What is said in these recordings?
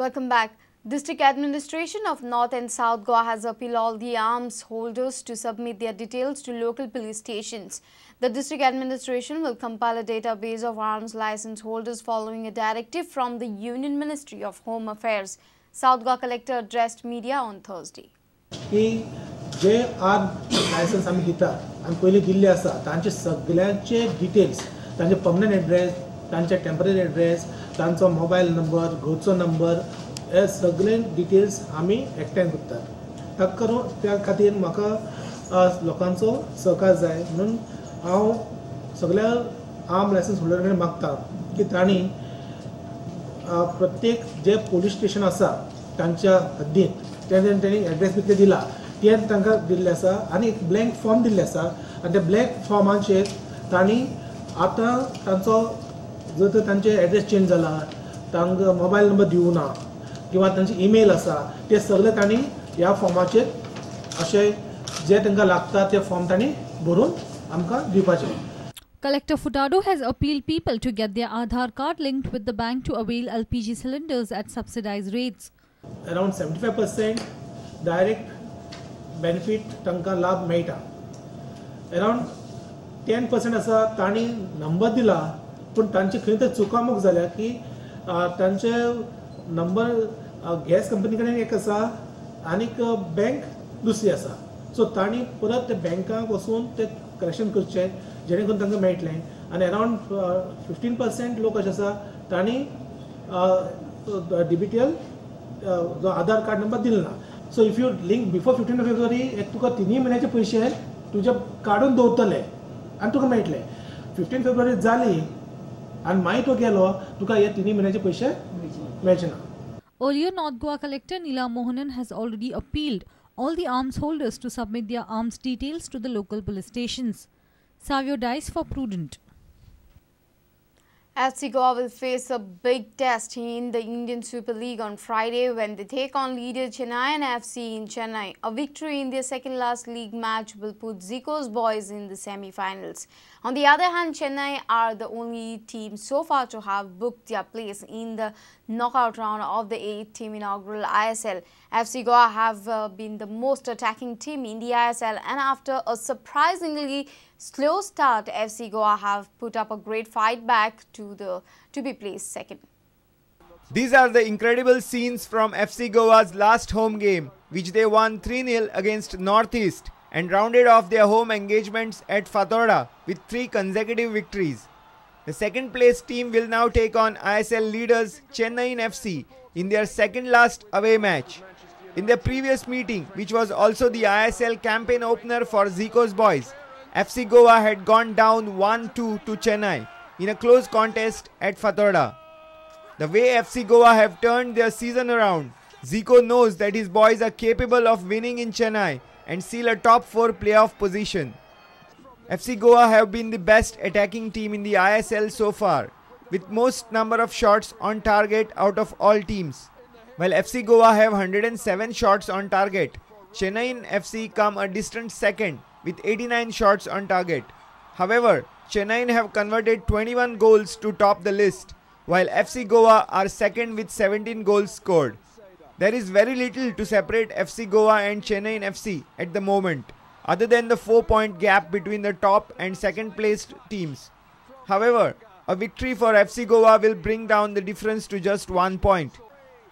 Welcome back. District Administration of North and South Goa has appealed all the arms holders to submit their details to local police stations. The district administration will compile a database of arms license holders following a directive from the Union Ministry of Home Affairs. South Goa Collector addressed media on Thursday. की जे arm licence आमी दितात आमी पयलीं दिल्ले आसा तांचे सगळ्यांचे details, तांचे पर्मनंट एड्रेस, तांचे टेम्पररी एड्रेस, तांचो मोबायल नंबर, घरचो नंबर, हे सगळे डिटेल्स आमी एकठांय करतात. ताका करून त्या खातीर म्हाका लोकांचो सहकार जाय म्हणून हांव सगळ्या आर्म लायसन्स होल्डर कडेन मागता की तांणी प्रत्येक जे पोलीस स्टेशन आसा तांच्या हद्दींत तेणी एड्रेस बी कितें दिला तें तांकां दिल्लें आसा आनी एक ब्लँक फॉर्म दिल्लें आसा आनी त्या ब्लँक फॉर्माचेर तांणी आतां तांचो जर तर तांचे एड्रेस चेंज जाला, तांकां मोबायल नंबर दिवना किंवा तांची ईमेल आसा ते सगळे तांणी ह्या फॉर्माचेर अशें जे तांकां लागता ते फॉर्म तांणी भरून आमकां दिवपाचें. Collector Furtado has appealed people to get their Aadhaar card linked with the bank to avail LPG cylinders at subsidized rates. Around 75% direct benefit तांकां लाभ मेळटा. अरावंड 10% आसा तांणी नंबर दिला पूण तांची खंय तरी चुकामूक जाल्या की तांचे नंबर गॅस कंपनी कडेन एक आसा आनीक बँक दुसरी आसा. सो तांणी परत ते बँकाक वचून ते करेक्शन करचें जेणे करून तांकां मेळटलें. आनी अरावंड 15% लोक अशे आसा तांणी डीबीटीएल जो आधार कार्ड नंबर दिलो ना. So if you link before 15 February एक तुका 3 म्हयन्याचे पयशे तुजे काडून दवरतले आनी तुका मेळटले. 15 फेब्रुवारी जाली आनी मागीर तो गेलो तुका हे 3 म्हयन्याचे पयशे मेळचे ना. Earlier, North Goa Collector Neela Mohanan has already appealed all the arms holders to submit their arms details to the local police stations. Savio Dice for Prudent. FC Goa will face a big test in the Indian Super League on Friday when they take on leader Chennaiyin FC in Chennai. A victory in their second last league match will put Zico's boys in the semi-finals. On the other hand, Chennai are the only team so far to have booked their place in the knockout round of the 8-team inaugural ISL. FC Goa have been the most attacking team in the ISL, and after a surprisingly slow start, FC Goa have put up a great fight back to be placed second. These are the incredible scenes from FC Goa's last home game, which they won 3-0 against Northeast and rounded off their home engagements at Fatorda with 3 consecutive victories. The second place team will now take on ISL leaders Chennaiyin FC in their second last away match. In their previous meeting, which was also the ISL campaign opener for Zico's boys, FC Goa had gone down 1-2 to Chennai in a close contest at Fatorda. The way FC Goa have turned their season around, Zico knows that his boys are capable of winning in Chennai and seal a top 4 playoff position. FC Goa have been the best attacking team in the ISL so far, with most number of shots on target out of all teams. While FC Goa have 107 shots on target, Chennaiyin FC come a distant second with 89 shots on target. However, Chennaiyin have converted 21 goals to top the list, while FC Goa are second with 17 goals scored. There is very little to separate FC Goa and Chennaiyin FC at the moment, other than the 4-point gap between the top and second placed teams. However, a victory for FC Goa will bring down the difference to just 1 point.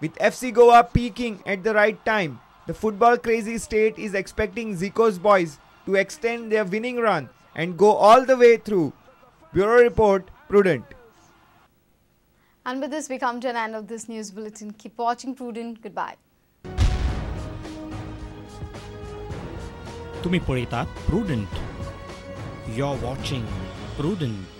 With FC Goa peaking at the right time, the football crazy state is expecting Zico's boys to extend their winning run and go all the way through. Bureau Report, Prudent. And with this, we come to an end of this news bulletin. Keep watching Prudent. Goodbye. तुम्ही पळयतात Prudent. You're watching Prudent.